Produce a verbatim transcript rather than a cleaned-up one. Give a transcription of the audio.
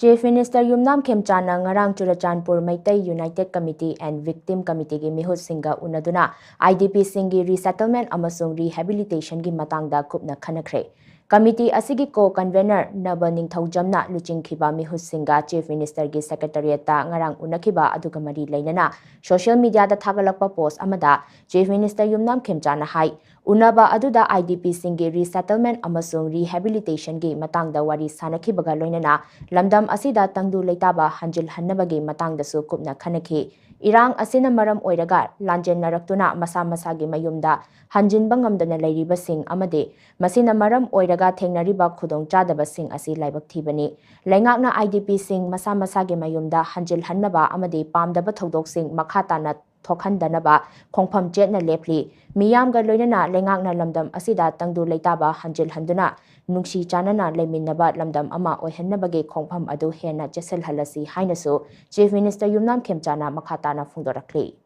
Chief Minister ꯌꯨꯝꯅꯥꯝ ꯈꯦꯝꯆꯥꯅ ꯉꯔꯥꯡ Churachandpur Meitei United Committee and Victim Committeeꯒꯤ ꯃꯤꯍꯨꯠꯁꯤꯡꯒ ꯎꯅꯗꯨꯅ IDPꯁꯤꯡꯒꯤ resettlement ꯑꯃꯁꯨꯡ rehabilitationꯒꯤ ꯃꯇꯥꯡꯗ ꯀꯨꯞꯅ ꯈꯟꯅꯈ꯭ꯔꯦ꯫ Committee ꯑꯁꯤꯒꯤ co-convener ꯅꯕ ꯅꯤꯡꯊꯧꯖꯝꯅ ꯂꯨꯆꯤꯡꯈꯤꯕ ꯃꯤꯍꯨꯠꯁꯤꯡꯒ Chief Ministerꯒꯤ Secretariatꯇ ꯉꯔꯥꯡ ꯎꯅꯈꯤꯕ ꯑꯗꯨꯒ ꯃꯔꯤ ꯂꯩꯅꯅ social mediaꯗ ꯊꯥꯒꯠꯂꯛꯄ post ꯑꯃꯗ Chief Minister ꯌꯨꯝꯅꯥꯝ ꯈꯦꯝꯆꯥꯅ ꯍꯥꯏ, ꯎꯅꯕ ꯑꯗꯨꯗ IDPꯁꯤꯡꯒꯤ resettlement ꯑꯃꯁꯨꯡ rehabilitationꯒꯤ ꯃꯇꯥꯡꯗ ꯋꯥꯔꯤ ꯁꯥꯅꯈꯤꯕꯒ ꯂꯣꯏꯅꯅ ꯂꯝꯗꯝ ꯑꯁꯤꯗ ꯇꯪꯗꯨ ꯂꯩꯇꯥꯕ ꯍꯟꯖꯤꯜꯍꯟꯅꯕꯒꯤ ꯃꯇꯥꯡꯗꯁꯨ ꯀꯨꯞꯅ ꯈꯟꯅꯈꯤ꯫ ꯏꯔꯥꯡ ꯑꯁꯤꯅ ꯃꯔꯝ ꯑꯣꯏꯔꯒ ꯂꯥꯟꯖꯦꯟꯅꯔꯛꯇꯨꯅ ꯃꯁꯥ ꯃꯁꯥꯒꯤ ꯃꯌꯨꯝꯗ ꯍꯟꯖꯤꯟꯕ ꯉꯝꯗꯅ ꯂꯩꯔꯤꯕꯁꯤꯡ ꯑꯃꯗꯤ ꯃꯁꯤꯅ ꯃꯔꯝ ꯑꯣꯏꯔꯒ ꯊꯦꯡꯅꯔꯤꯕ ꯈꯨꯗꯣꯡꯆꯥꯗꯕꯁꯤꯡ ꯑꯁꯤ ꯂꯥꯏꯕꯛ ꯊꯤꯕꯅꯤ꯫ ꯂꯩꯉꯥꯛꯅ IDPꯁꯤꯡ ꯃꯁꯥ ꯃꯁꯥꯒꯤ ꯃꯌꯨꯝꯗ ꯍꯟꯖꯤꯜꯍꯟꯅꯕ ꯑꯃꯗꯤ ꯄꯥꯝꯗꯕ ꯊꯧꯗꯣꯛꯁꯤꯡ ꯃꯈꯥ ꯇꯥꯅ ꯊꯣꯛꯍꯟꯗꯅꯕ ꯈꯣꯡꯐꯝ ꯆꯦꯠꯅ ꯂꯦꯞꯂꯤ꯫ ꯃꯤꯌꯥꯝꯒ ꯂꯣꯏꯅꯅ ꯂꯩꯉꯥꯛꯅ ꯂꯝꯗꯝ ꯑꯁꯤꯗ ꯇꯪꯗꯨ ꯂꯩꯇꯥꯕ ꯍꯟꯖꯤꯜꯍꯟꯗꯨꯅ ꯅꯨꯡꯁꯤ ꯆꯥꯟꯅꯅ ꯂꯩꯃꯤꯟꯅꯕ ꯂꯝꯗꯝ ꯑꯃ ꯑꯣꯏꯍꯟꯅꯕꯒꯤ ꯈꯣꯡꯐꯝ ꯑꯗꯨ ꯍꯦꯟꯅ ꯆꯦꯠꯁꯤꯜꯍꯜꯂꯁꯤ ꯍꯥꯏꯅꯁꯨ Chief Minister ꯌꯨꯝꯅꯥꯝ ꯈꯦꯝꯆꯥꯅ ꯃꯈꯥ ꯇꯥꯅ ꯐꯣꯡꯗꯣꯔꯛꯂꯤ꯫